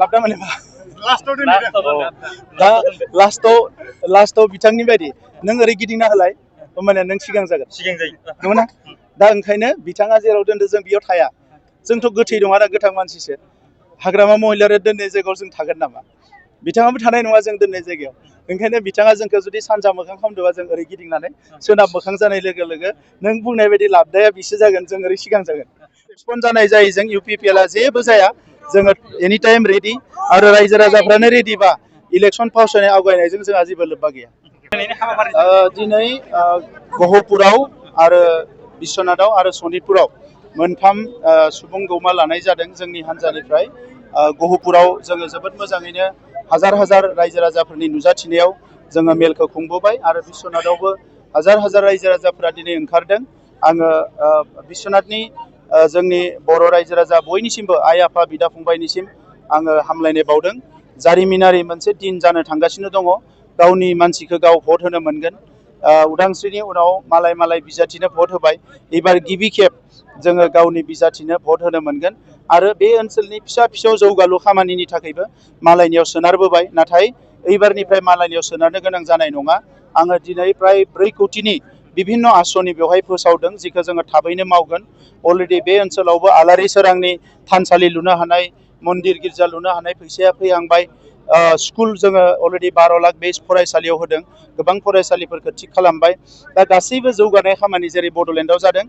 लाबदा माने मा लास्टआव दा लास्टआव बिथांनि बायदि नों ओरै गिदिंना होलाय होमबानिया नों सिगां जागोन नंगौना दा ओंखायनो बिथाङा जेराव दोनदों जों बेयाव थाया जोंथ' गोथै दं आरो गोथां मानसिसो हाग्रामा महिलारि दोननाय जायगायाव जों थागोन नामा बिथाङाबो थानाय नङा जों दोननाय जायगायाव ओंखायनो बिथाङा जोंखौ जुदि सानजा मोखां खालामदोंबा जों ओरै गिदिंनानै सोनाब मोखां जानाय लोगो लोगो नों बुंनाय बायदि लाबदाया बिसो जागोन जों ओरै सिगां जागोन रेसपन्ड जानाय जायो जों UPPL आ जेबो जाया जोङो एनि टाइम रेडि आरो रायजो राजाफ्रानो रेडिबा इलेक्सन फावसायनाय आवगायनायजों जोंहा जेबो लोब्बा गैया दिनै गहपुराव आरो बिश्वनाथाव आरो सनितपुराव मोनथाम सुबुं गौमा लानाय जादों जोंनि हान्जानिफ्राय गहपुराव जोङो जोबोद मोजाङैनो हाजार हाजार रायजो राजाफोरनि नुजाथिनायाव जोङो मेलखौ खुंबोबाय आरो बिश्वनाथावबो हाजार हाजार रायजो राजाफोरा दिनै ओंखारदों आङो बिश्वनाथनि जोंनि बर' रायजो राजा बयनिसिमबो आइ आफा बिदा फंबायनिसिम आङो हामलायनाय बावदों जारिमिनारि मोनसे दिन जानो थांगासिनो दङ गावनि मानसिखौ गाव भट होनो मोनगोन उदांस्रिनि उनाव मालाय बिजाथिनो भट होबाय एबार गिबि खेब जोङो गावनि बिजाथिनो भट होनो मोनगोन आरो बे ओनसोलनि फिसा फिसौ जौगालु खामानिनि थाखायबो मालायनियाव सोनारबोबाय नाथाय एबारनिफ्राय मालायनियाव सोनारनो गोनां जानाय नङा आङो दिनै प्राय 4 कौटिनि बिभिन्न आसनि बेवहाय फोसावदों जिखौ जोङो थाबैनो मावगोन अलरेडि बे ओनसोलावबो आलारि सोरांनि थानसालि लुनो हानाय मन्दिर गिर्जा लुनो हानाय फैसाया फैहांबाय स्कुल जोङो अलरेडि 12 लाख बे फरायसालियाव होदों गोबां फरायसालिफोरखौ थिग खालामबाय दा गासैबो जौगानाय खामानि जेरै बड'लेण्डआव जादों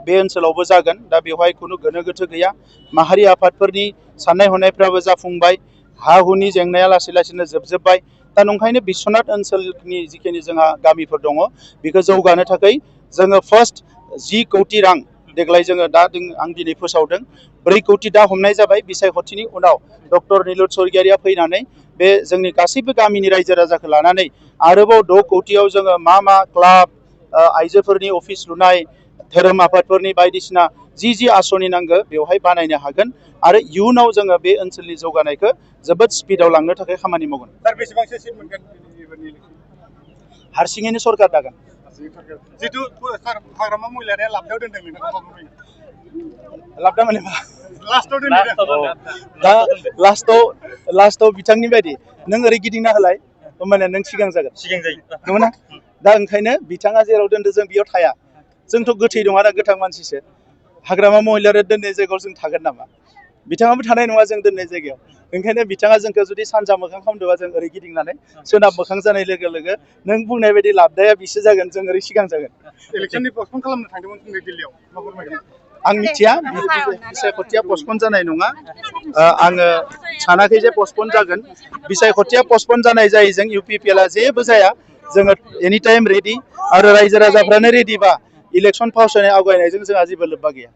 बे ओनसोलावबो जागोन दा बेवहाय खुनु गोनो गोथो गैया माहारि आफादफोरनि साननाय हनायफ्राबो जाफुंबाय हा हुनि जेंनाया लासै लासैनो जोबजोब्बाय दा नंखायनो बिश्वनाथ ओनसोलनि जिखिनि जोंहा गामिफोर दङ बेखौ जौगानो थाखाय जोङो फार्स्ट 10 कौटि रां देग्लाय जोङो दा आं दिनै फोसावदों 4 कौटि दा हमनाय जाबाय बिसायख'थिनि उनाव डक्टर निलुत स्वर्गियारिया फैनानै बे जोंनि गासैबो गामिनि रायजो राजाखौ लानानै आरोबाव 6 कौटियाव जोङो मा क्लाब आइजोफोरनि अफिस लुनाय धोरोम आफादफोरनि बायदिसिना जि आसनि नांगौ बेवहाय बानायनो हागोन आरो इयुनाव जोङो बे ओनसोलनि जौगानायखौ जोबोद स्पिडआव लांनो थाखाय खामानि मावगोन बेसेबांसो सिट मोनगोन हारसिङैनो सरकार दागोन जितु हाग्रामा महिलारिया लाबदायाव दोनदों नोंथाङा लाबदा माने मा लास्टआव दोनदों दा लास्टआव बिथांनि बायदि नों ओरै गिदिंना होलाय होमबानिया नों सिगां जागोन नंगौना दा ओंखायनो बिथाङा जेराव दोनदों जों बेयाव थाया जोंथ' गोथै दं आरो गोथां मानसिसो हाग्रामा महिलारि दोननाय जायगायाव जों थागोन नामा बिथाङाबो थानाय नङा जों दोननाय जायगायाव ओंखायनो बिथाङा जोंखौ जुदि सानजा मोखां खालामदोंबा जों ओरै गिदिंनानै सोनाब मोखां जानाय लोगो लोगो नों बुंनाय बायदि लाबदाया बिसो जागोन जों ओरै सिगां जागोन इलेक्सननि पस्टपन खालामनो थांदोंमोन जोंनि दिल्लीयाव मा फोरमायगोन आं मिथिया बिसायख'थिया पस्टपन जानाय नङा आङो सानाखै जे पस्टपन जागोन बिसायख'थिया पस्टपन जानाय जायो जों UPPL आ जेबो जाया जोङो एनि टाइम रेडि आरो रायजो राजाफ्रानो रेडिबा इलेक्सन फावसायनाय आवगायनायजों जोंहा जेबो लोब्बा गैया